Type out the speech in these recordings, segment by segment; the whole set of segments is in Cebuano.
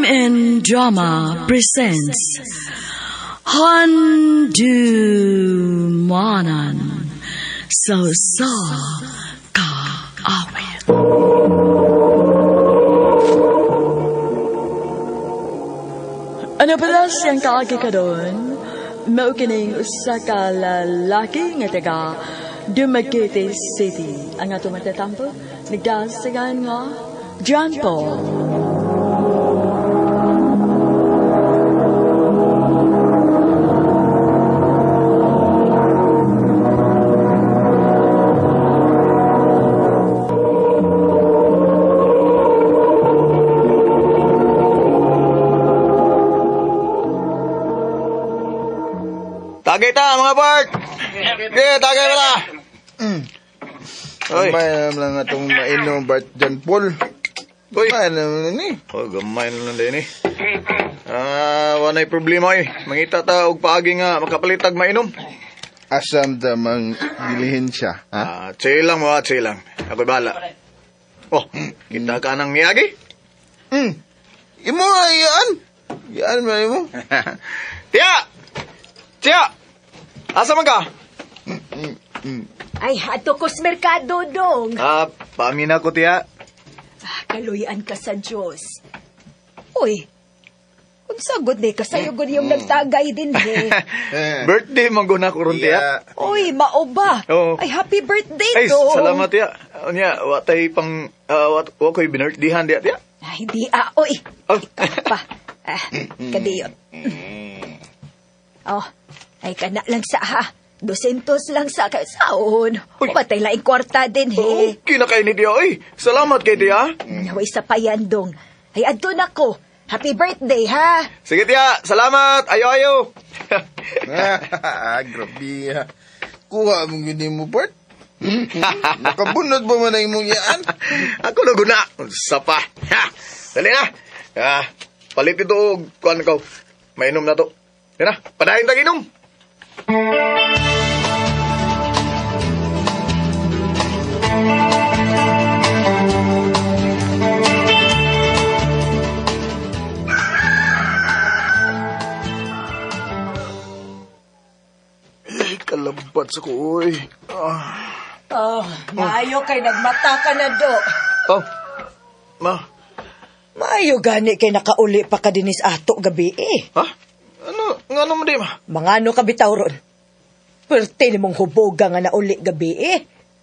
MN Drama presents Handumanan sa Usa Ka Awit. Ano pala siyang kaagi karon? Mao kining usa ka lalaki nga taga Dumaguete City. Ang atong matatampo, nagdasagan nga John Paul. Tagay ta mga Bart! Sige, tagay ba ta? Oy. Gamay na lang atong mainom, Bart John Paul. Uy. Gamay na ni. Oh, gamay na lang din eh. Ah, walay problema eh. Mangita ta og paagi nga makapalitag mainom. Asam ta mang dilihin siya, ha? Ah, chill lang mo, chill lang. Ako'y bahala. Oh, kita ka nang niyagi? Imo ay yan. Yan man imo. Tiya! Tiya! Asa man ka? Ay, ato ko sa merkado, dong. Ah, paamina ko, tiya. Ah, kaluyan ka sa Diyos. Uy, kung sagot ni kasayo gud yung nagtagay din he. Birthday man guna ko ron, tiya. Uy, mao ba? Oo. Ay, happy birthday, Ay, dong. salamat, tiya. Unya, wa tay pang, wa ko'y binirthdihan, tiya, tiya. Ay, di ah, uy. Oh. Ikaw pa. Ah, kadiyot. Oh, ay kana lang sa ha. 200 lang sa kasaon. Uy. Patay laing kwarta din he. Okay na kayo ni tiya, oy. Salamat kay tiya. Naway sa payandong. Ay, adto na ko. Happy birthday, ha? Sige tiya, salamat. Ayo ayo. Ah, grabe ha. Kuha mo gini mo, Bart. Nakabunod ba man ang imong yaan? Ako na guna. Unsa pa. Ha. Dali na. Ah, palit ito og kuan ko. Mainom na to. Dali na, padayon tag inom. Eh, kalabat sa ko, oy. Ah. Oh, maayo kay nagmata ka na do. Oh, ma, Maayo gani kay nakauli pa ka dinis ato gabi eh. ha? Ano, nga mo di, ma? Mga ano ka bitaw ron. Perte ni mong huboga nga nauli gabi eh.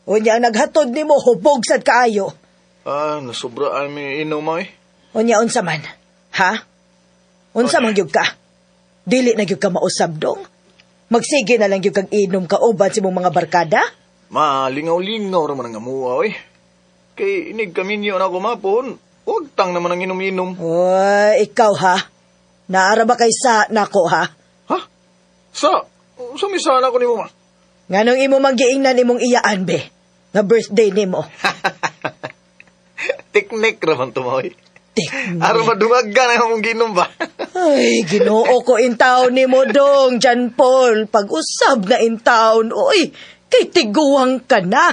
Unya ang naghatod nimo hubog sad kaayo. Ah, nasobra ay may inom, ay. Unya unsa man? Ha? Unsa man gyud ka? Dili na gyud ka mausab dong. Magsige na lang gyud kag inom ka uban sa imong mga barkada. Ma, lingaw-lingaw raman ang amuha, oy. Kay inig kaminyo na ako, ma, pohon. Huwag tang naman ang inom-inom. Oy, ikaw ha. Naara ba kay sa nako ha? Ha? Sa? Sa may sana ko ni mo, ma? Nganong imo mang giingnan imong iyaan be? Nga birthday nimo. Teknik raman to, ma, oy. Tik. Aron madungag ka na yung mong ginom ba? Ay, ginoo ko in town ni mo dong, John Paul. Pag-usab na in town, uy, kay tiguang ka na.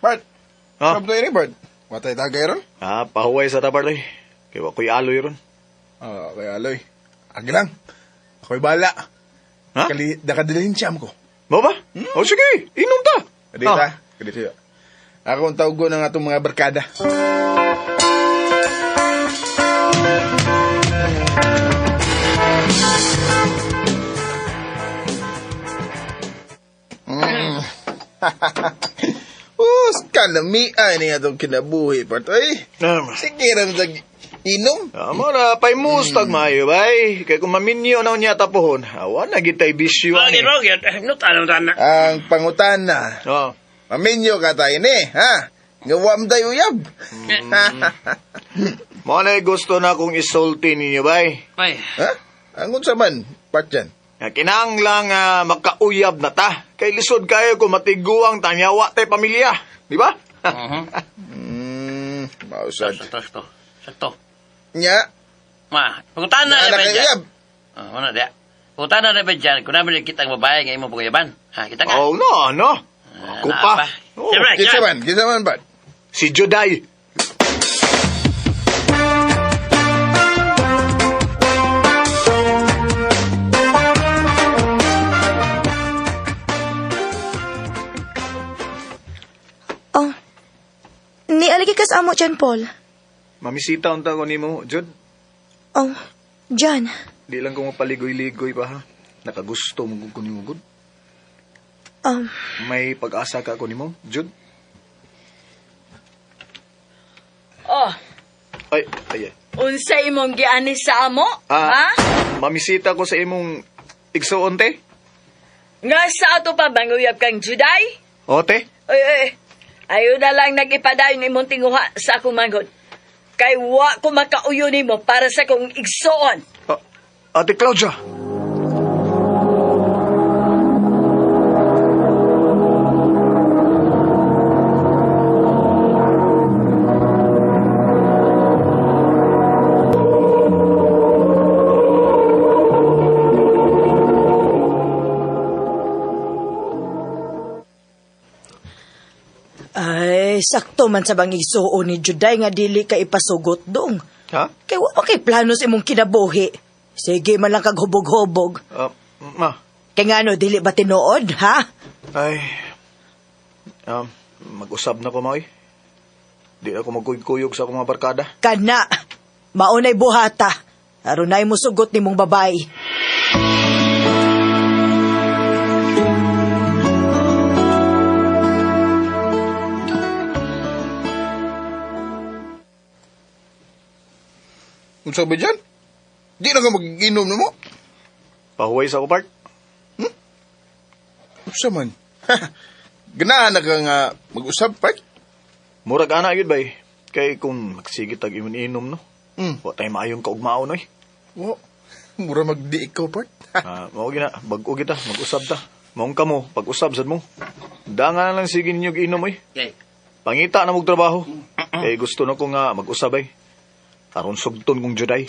Bart. Ha? Sarap na ini, Bart. Watay tagay ron? Ah, pahuway sa tabar, oy. Kay wa ko'y aloy ron. Ah, kay Aloy. Agi lang. Ako'y bala. Ha? Kali, nakadilhin siya ko. Mo ba? O sige, inom ta. Kadita, Ah. kadita. Ako ang tawag ko ng atong mga barkada. Us, kalamian ni atong kinabuhi, Bart. Ay, Ah, ma. sige ram sa inom. Ah, mo na, paimustag maayo, bay. Kay kung maminyo na niya tapuhon, awa na gitay bisyo ani. Rogit, Rogit. No, tanong tanan. Ang pangutana, Oh. maminyo ka tayo ni, ha? Ngawam tayo uyab. Mo na gusto na akong isulti ninyo, bay. Ay, Ha? Ang unsa man, Bart dyan? Nga kinahanglan nga makauyab na ta. Kay lisod kayo kung matiguang tanyawa tay pamilya. Di ba? Mausad. Sakto, sakto. Sakto. Nya, Ma, pagutana anak na kay uyab. Ah, wala dia. Uta na ba dyan, kung namin kita ang babae nga imong panguyaban. Ha, kita ka? Oh, no, no. Ako Naa pa. Oh, Siyempre, Kinsa Jan. man, kinsa man part. Si Juday. Oh, nialagi ka sa amo, John Paul. Mamisita unta ko nimo, Jud. Oh, John. Di lang ko mapaligoy-ligoy pa ha. Nakagusto mo ko nimo, gud. May pag-asa ka ko nimo, Jud. Oh, Ay, ay, ay. unsa imong giani sa amo? Ah, Ha? Mamisita ko sa imong igsuon, te. Nga sa ato pa manguyab kang Juday? O, te. Oy, oy, ayaw na lang nag-ipadayon imong tinguha sa akong manghod. Kay wa ko makauyo nimo para sa akong igsoon. Ah, Ate Claudia. Ay, sakto man sa bang igsuon ni Juday nga dili ka ipasugot dong. Ha? Kay wa pa kay plano sa imong kinabuhi. Sige man lang kag hubog-hubog. Ah, ma. Kay ngano dili ba tinuod, ha? Ay. Mag-usab na ko, Maoy. Di ako magkuyog-kuyog sa akong mga barkada. Kana, maunay buhata. Arunay mo sugot nimong babae. Unsa ba dyan? Di na ka mag-inom na mo. Pahuway sa ako, part. Unsa man? Ganahan na ka nga mag-usab, part? Murag ana yun, bay. Kay kung magsigit tag inom, no? Wa tayo maayong kaugmaon, oy. Wa. Mura magdi ikaw, part. Ah, mao gina, bag-o kita, mag-usab ta. Maong kamo, pag-usab sad mo. Danga na lang sige ninyo inom, oy. Okay. Pangita na mong trabaho. Kay gusto na ko nga mag-usab, ay. Aron sugton kong Juday.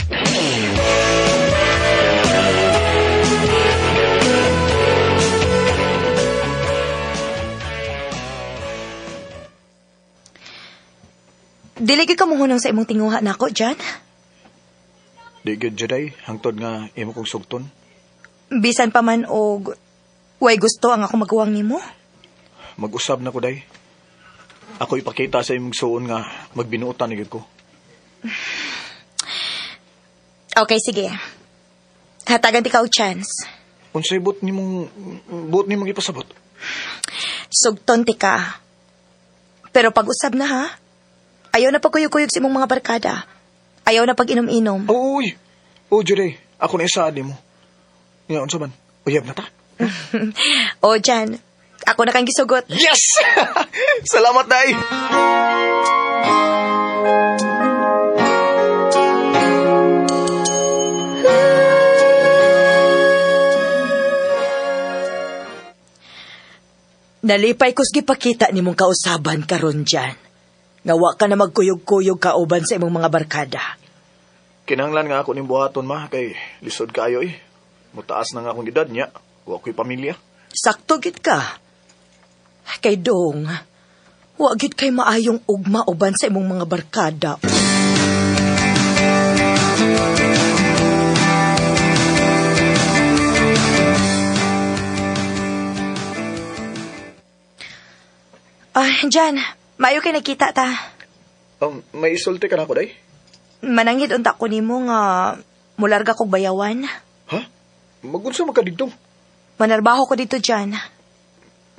Dili gyud ka mohunong sa imong tinguha nako, John. Di gyud Juday, hangtod nga imo kong sugton. Bisan pa man og way gusto ang ako maguwang nimo. Mag-usab na ko, day. Ako ipakita sa imong suon nga magbinuotan na gyud ko. Okay, sige. Hatagan ti ka og chance. Unsay buot nimong ipasabot? Sugton ti ka. Pero pag-usab na ha. Ayaw na pagkuyog-kuyog sa imong mga barkada. Ayaw na pag-inom-inom. Oo, uy. Oh, Juday, ako na isaad nimo. Nga unsa man? Uyab na ta. O, Jan. Ako na kang gisugot. Yes! Salamat, day. Nalipay kos gipakita nimong kausaban karon Jan. Nga wa ka na magkuyog-kuyog kauban sa imong mga barkada. Kinahanglan nga ako ning buhaton ma kay lisod kaayo eh. Mutaas na nga akong edad niya. Wa ko'y pamilya. Sakto gid ka. Kay dong, wa gid kay maayong ugma uban sa imong mga barkada. Ah, Jan, maayo kay nakita ta. May isulti ka na ako, day? Manangit unta ko nimo nga mularga kog bayawan. Ha? Magunsa man ka didto? Manarbaho ko dito, Jan.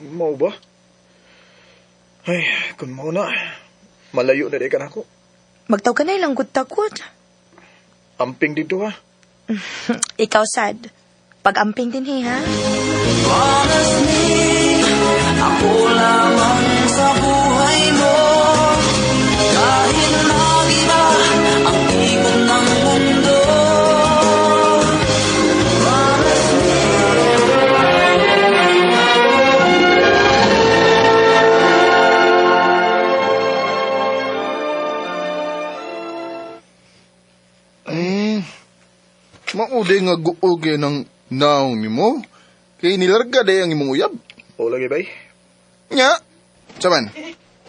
Mao ba? Ay, kung mao na, malayo na di ka na ako. Magtaw ka na ilang good takot. Amping dito, ha? Ikaw, sad. Pag-amping din, he, ha? Promise me, ako lamang sa buhay mo. Kahit mag-iba ang ikot ng mundo. Promise me. Mauday nga guog ng Naong nimo. Kay nilarga day ang imong uyab. O lagi bay. Nya. Saman.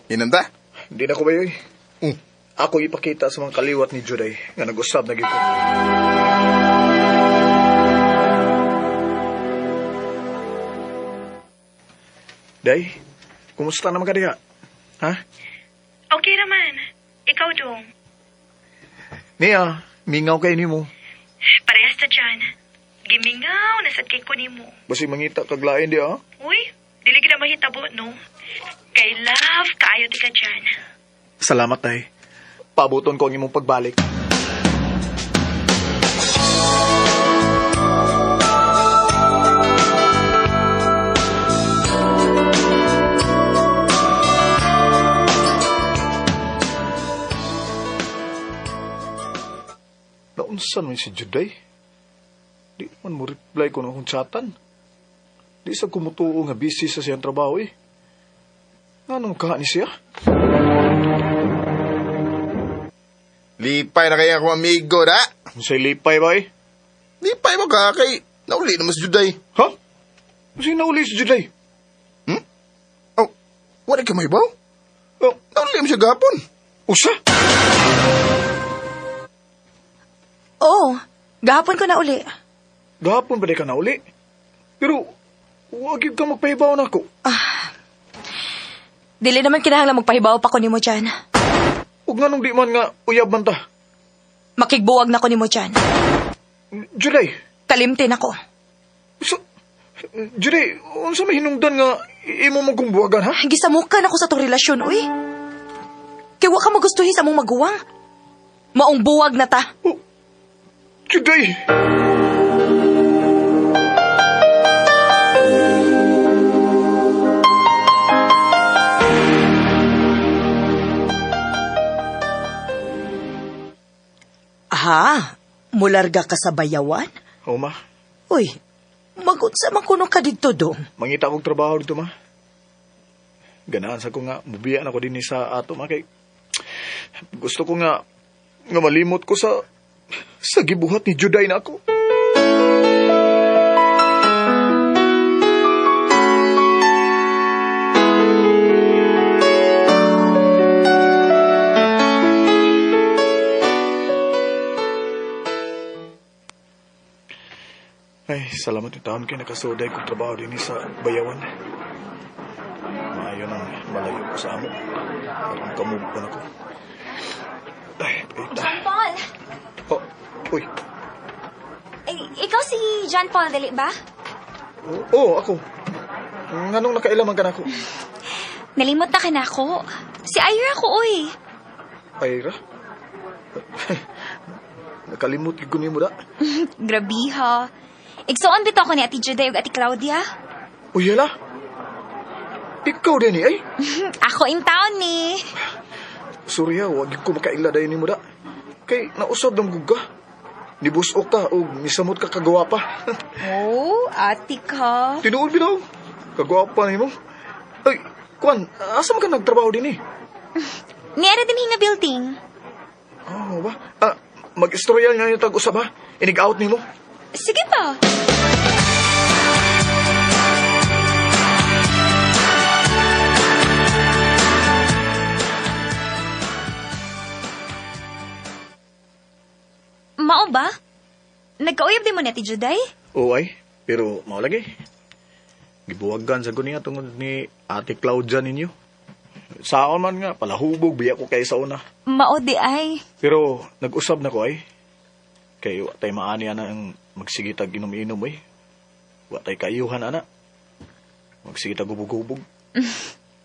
Inanta? Hindi na ko bayoy. Mm. Ako ipakita sa mga kaliwat ni Juday nga nag-usab na gyud ko. Day, kumusta naman ka diha? Ha? Okay naman. Ikaw dong. Niya, mingaw kay nimo. Parehas ta dyan. Gimingaw na sad kay ko nimo. Basi mangita kag lain di ha? Uy, dili gid na mahitabo no. Kay love kaayo ti ka dyan. Salamat, Day. Pabuton ko ang imong pagbalik. Naunsan man si Juday? Di man mo reply ko na akong chatan. Di sa kumutuo nga busy sa siyang trabaho eh. Nganong kaha ni siya? Lipay na kaya akong amigo da. Unsay lipay ba eh? Lipay mo ka kay nauli na mas Juday. Ha? Sino nauli si Juday? Hmm? Oh, wala ka may baw? Oh, Nauli mo siya gapon. usa? Oo, gahapon ko na uli. Gahapon ba di ka nauli? Pero, wag yun ka magpahibaw na ako. Dili naman kinahanglan magpahibaw pa ko nimo dyan. Ug nganong di man nga uyab man ta. Makigbuwag na ko nimo dyan. Juday, Kalimtin ako. so, Juday, unsa may hinungdan nga imo mong kong buwagan, ha? Gisamukan ako sa tong relasyon, uy. Kay wa ka magustuhi sa among maguwang. Maong buwag na ta. Oh, Juday! Ha? Mularga ka sa bayawan? Oo, ma. Uy, magunsa man kuno ka didto dong. Mangita kong trabaho dito, ma. Ganahan sa ko nga, mubiya na ko din sa ato, ma. Kay, gusto ko nga, nga malimot ko sa gibuhat ni Juday na ako. Ay, salamat ni taon kay nakasuday kong trabaho din sa Bayawan. Maayo nang malayo ko sa amo. Parang kamove on ako. Ay, paita. John Paul! Oh, uy. Eh, ikaw si John Paul, dali ba? Oo, ako. Nganong nakailaman ka na ako? Nalimot na ka na ako. Si Ira ko, uy. Ira? Nakalimot ko nimo da. Grabe ha. Igsuon bitaw ko ni Ate Juday ug Ate Claudia. Uy, hala. Ikaw din eh, ay. Ako in town ni. Sorry ha, wag ko makaila dayon nimo da. Kay nausab ng guga. Nibusok ka o misamot ka kagwapa. Oh, ate ka. Tinuod bitaw. Kagwapa nimo. Ay, Kwan, asa man ka nagtrabaho din eh? Niara din nga building. Oh, ba? Ah, mag-istorya nga yung tag-usab ha? Inig-out nimo. Sige pa. Mao ba? Nagkauyab din mo ni Ate Juday? Oo ay, pero mao lagi. Gibuwagan sa niya tungod ni Ate Claudia ninyo. Saon man nga, palahubog, biya ko kay sa una. Mao di ay. Pero nag-usab na ko ay. Kay wa tay maani ana ang magsigitag inom-inom ay. Wa tay kaayuhan ana. Magsigitag hubog-hubog.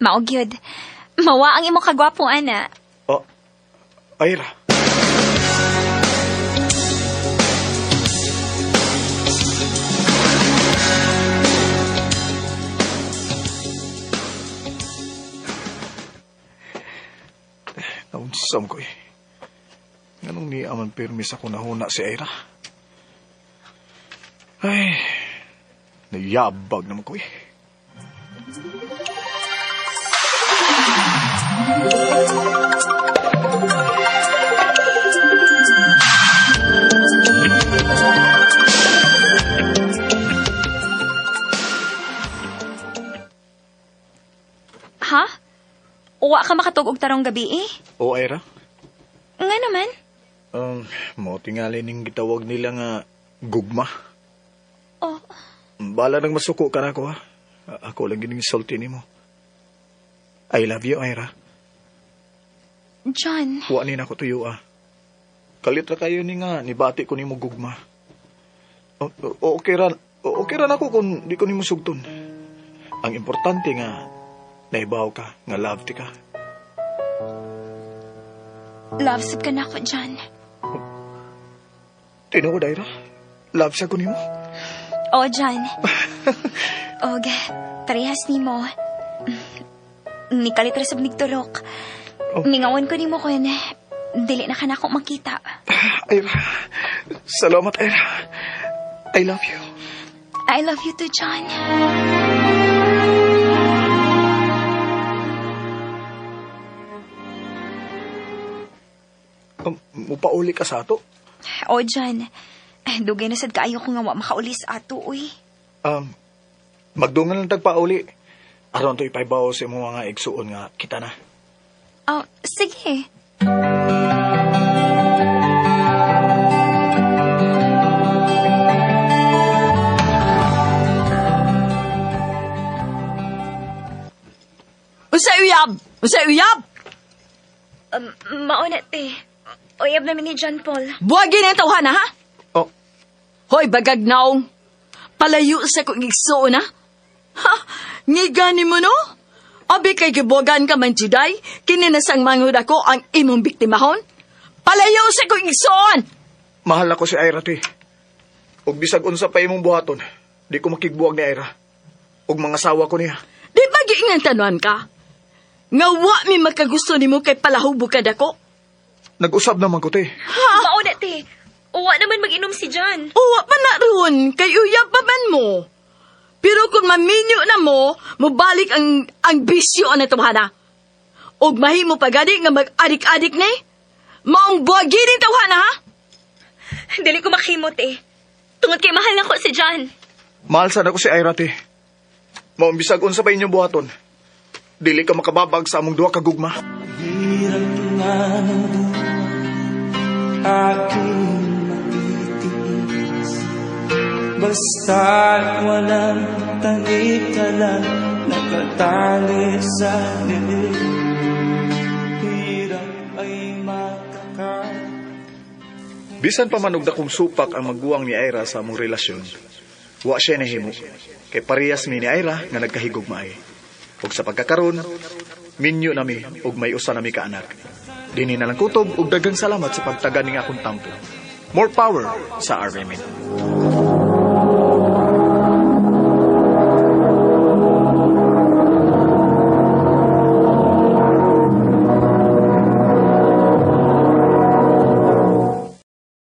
Mao gyud. Mawa ang imong kagwapo ana. Oh, Ira. Naunsam ko eh. Nganong ni aman permis ako nahuna si Ira? Ay, nayabag naman ko eh. Wa ka makatug og tarong gabi eh. O, Ira? Nga naman. Mo tingali ning gitawag nila nga gugma. Oh, Bala nang masuko ka na ako, ha? Ako lang gining sulti nimo. I love you, Ira. John. Wa ni nako tuyo, ah. Kalit ra kayo ni nga, nibati ko nimo gugma. Okay ra, okay ra nako kung di ko nimo sugton. Ang importante nga, naibaw ka, nga love ti ka. Love sab ka na ako, John. Tinuod, Ira. Love sa ko nimo. Oh, John. Og, parehas nimo. Nikalit ra sab nigturok. Oh. Ningawan ko nimo kun dili na ka na ako makita. Ira, salamat, Ira. I love you. I love you too, John. Mupauli ka sa ato? Oh, John. Dugay na sad kaayo ko nga wa makauli sa ato, uy. Magdungan lang tagpauli. Aron to ipaybaw sa imong mga igsuon nga kita na. Oh, sige. Unsay uyab? Unsay uyab? Mauna, te. Uyab namin ni John Paul. Buwagin ang tawhana, ha? Oh. Hoy, bagag naong. Palayo sa kong igsuon, ha? Ha? Ngiga ni mo, no? Abi kay gibuwagan ka man, Juday. Kininasang manghud ako ang imong biktimahon. Palayo sa kong igsuon! Mahal ako si Ira, te. Og bisag unsa pa imong buhaton, di ko makigbuwag ni Ira. Og mga sawa ko niya. Di ba giingan tanuan ka? Nga wa mi makagusto nimo kay palahubo ka dako. Nag-usab naman ko, te. Ha? Mauna, te. Uwa naman mag-inom si John. Uwa pa na ron, kay uyab pa man mo. Pero kung maminyo na mo, mubalik ang bisyo na tawhana. Og mahimo pa gani nga mag-adik-adik ni. Maong buwagin ang tawhana, ha? Dili ko makimot, eh. Tungod kay mahal na ko si John. Mahal sana ko si Ira, te. Maong bisag unsa pa inyong buhaton. Dili ka makababag sa among duha ka gugma. Hirap nga ng buhay, aking matitiis. Basta't walang tangi ka lang, nakatali sa lilig. Hirap ay matakal. Bisan pa man og dakong supak ang maguwang ni Ira sa among relasyon, wa siya nahimo. Kay parehas mi ni Ira nga nagkahigugmaay. Ug sa pagkakaron, minyo nami ug may usa nami ka anak. Dinhi na lang kutob ug daghang salamat sa pagtaga ning akong tampo. More power sa RMN.